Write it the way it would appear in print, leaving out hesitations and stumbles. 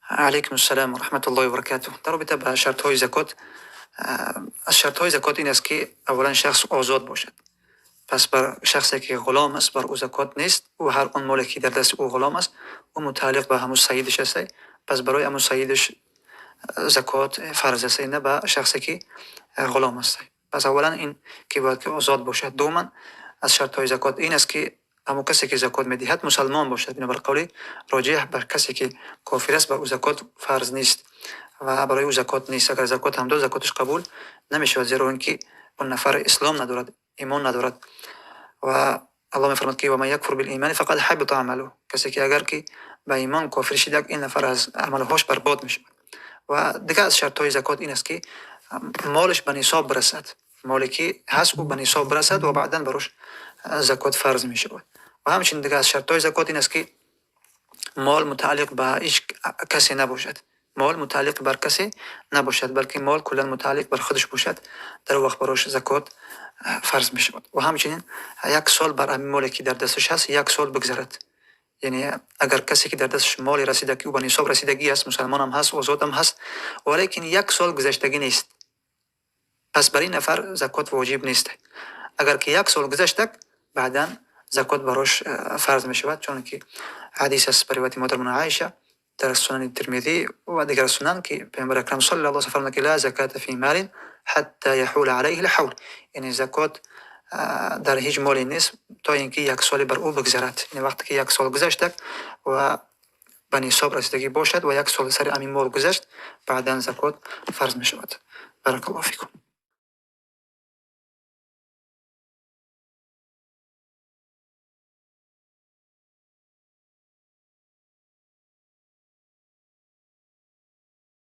Алайкум ассалом ва раҳматуллоҳи ва баракатуҳ. Дар робита ба шартҳои закот, аз шартҳои закот ин аст, ки аввалан шахс озод бошад. Пас бар шахсе ки ғулом аст, бар ӯ закот нест. Ӯ ҳар он моле ки дар дасти ӯ ғулом аст, ӯ мутааллиқ ба ҳамун сайидаш аст. Пас барои ҳамун сайидаш закот фарз аст, на ба шахсе ки ғулом аст. Пас аввалан ин ки бояд ки озод бошад. Дуввуман, аз шартҳои закот ин аст, ки ҳамон касе ки закот медиҳад, мусалмон бошад. Бинобар қавли роҷеҳ, бар касе ки кофир аст, бар ӯ закот фарз нест ва барои ӯ закот нест. Агар закот ҳам дод, закоташ қабул намешавад, зеро ин ки он нафар ислом надорад, имон надорад. Ва Аллоҳ мефармад, ки ومن يكفر بالإيمان فقد حبط عمله. Касе ки агар ки ба имон кофир шида, ин нафар аз амалҳош барбод мешавад. Ва дигар аз шартҳои закот ин аст, ки молаш ба нисоб бирасад. Моле ки ҳаст, ӯ ба нисоб бирасад ва баъдан барош закот фарз мешавад. Ва ҳамчунин дигар аз шартҳои закот ин аст, ки мол мутааллиқ ба ҳеҷ касе набошад. Мол мутааллиқ бар касе набошад, балки мол куллан мутааллиқ бар худаш бошад. Дар он вақт барош закот фарз мешавад. Ва ҳамчунин як сол бар ҳамин моле ки дар дасташ ҳаст, як сол бигзарад. Яъне агар касе ки дар дасташ моле расида, ки ӯ ба нисоб расидагӣ аст, мусалмонам ҳаст, озодам ҳаст, валекин як сол гузаштагӣ нест, пас бар ин нафар закот воҷиб нест. Агар ки як сол гузаштак, баъдан закот барош фарз мешавад, чунки ҳадис аст ба ривояти модармон Аиша дар Сунани Тирмизӣ ва дигар сунан, ки Паёмбари акрам صلى الله фармуд, ки لا زكاة في مال حتى يحول عليه الحول, яъне закот дар ҳеҷ моле нест, то ин ки як соли бар ӯ бигзарад. Яъне вақте ки як сол гузаштак ва ба нисоб расидагӣ бошад ва як сол сари ҳамин мол гузашт, баъдан закот фарз мешавад. بارك الله فيكم.